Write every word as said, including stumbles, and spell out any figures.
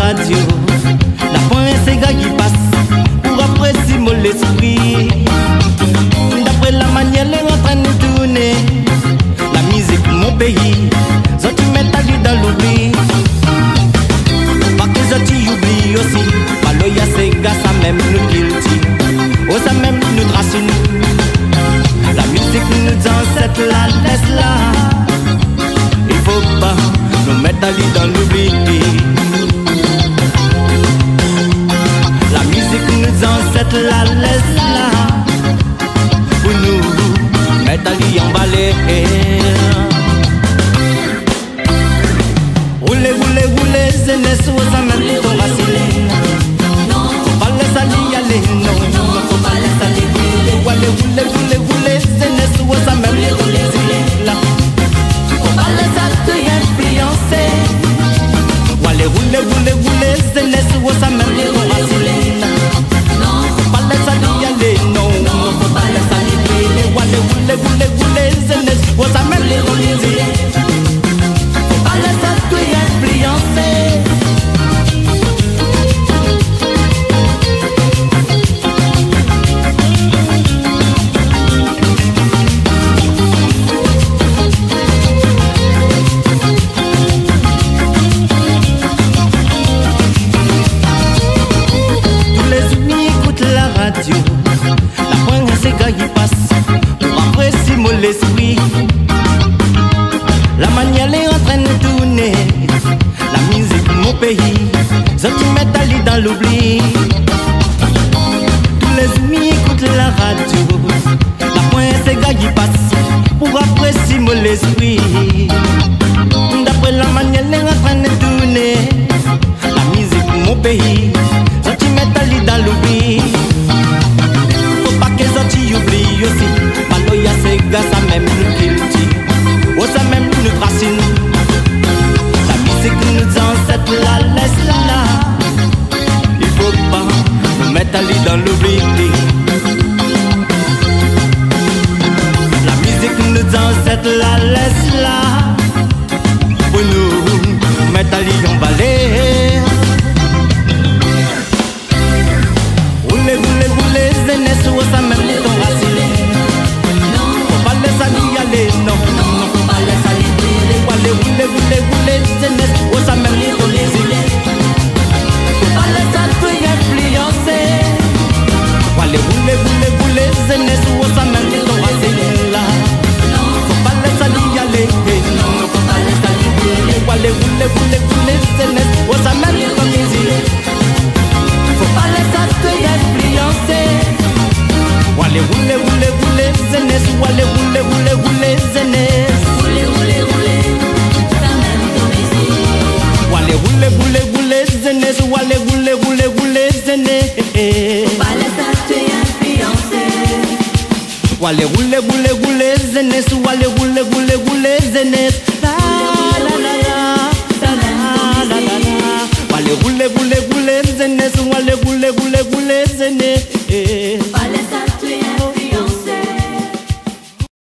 radio, na pwin séga ki pas pou raprési mo léspri. Dapré la manièr lé antrin tourné, la mizik mon péi, zot i mèt ali dan loubli. Pa ke zot i oubli osi, maloya, séga, sa mèm nou kiltir, o sa mèm nou rasine. La mizik nou zansèt la lès la, i fo pa nou mèt ali dan loubli. La mizik nou zansèt la lès la, pou nou mèt ali an valèr. Roulé, roulé, roulé, zénès, o sa mèm ton rasine. Fo pa lès ali alé, non, non, fo pa lès ali roulé. Walé, roulé, roulé, roulé, zénès, o sa mèm ton rasine la. Fo pa lès ali infliansé. Walé, roulé, roulé, roulé, zénès, o sa mèm ton rasine la. Fo pa lès ali alé, non, non, fo pa lès ali roulé. Walé, roulé, roulé, roulé, zénès, o sa mèm ton rasine. Fo pa lès ali infliansé. Tou lé zour mi ékout la radio, na pwin séga ki pas pou raprési mo léspri. La manièr lé antrin tourné, la mizik mon péi, zot i mèt ali dan loubli. Tou lé zour mi ékout la radio, na pwin séga ki pas pou raprési mo léspri. Dapré la manièr lé antrin tourné, la mizik mon péi, zot i mèt ali dan loubli. Fo pa ke zot i oubli osi, maloya, séga, sa mèm nou kiltir, o sa mèm nou rasine. La mizik nou zansèt la lès la, i fo pa nou mèt ali dan loubli. La mizik nou zansèt la lès la, pou nou mèt ali an valèr. Roulé, roulé, roulé, zénès, o sa mèm ton rasine. Fo pa lès ali alé, non, non, fo pa lès ali roulé. Walé, roulé, roulé, roulé, zénès, o sa mèm ton rasine. Fo pa lès ali infliansé. Walé, roulé, roulé, roulé, zénès, o sa mèm ton rasine la. Fo pa lès ali alé, non, fo pa lès ali roulé. Walé, roulé, roulé, roulé, zénès, o sa mèm ton rasine. Fo pa lès ali infliansé. Walé, roulé, roulé, roulé, zénès, walé, roulé, roulé, roulé, zénès. Roulé, roulé, roulé, sa mèm ton rasine. Walé, roulé, roulé, roulé, zénès, walé, roulé, roulé, roulé, zénès. Fo pa lès ali infliansé. Walé, roulé,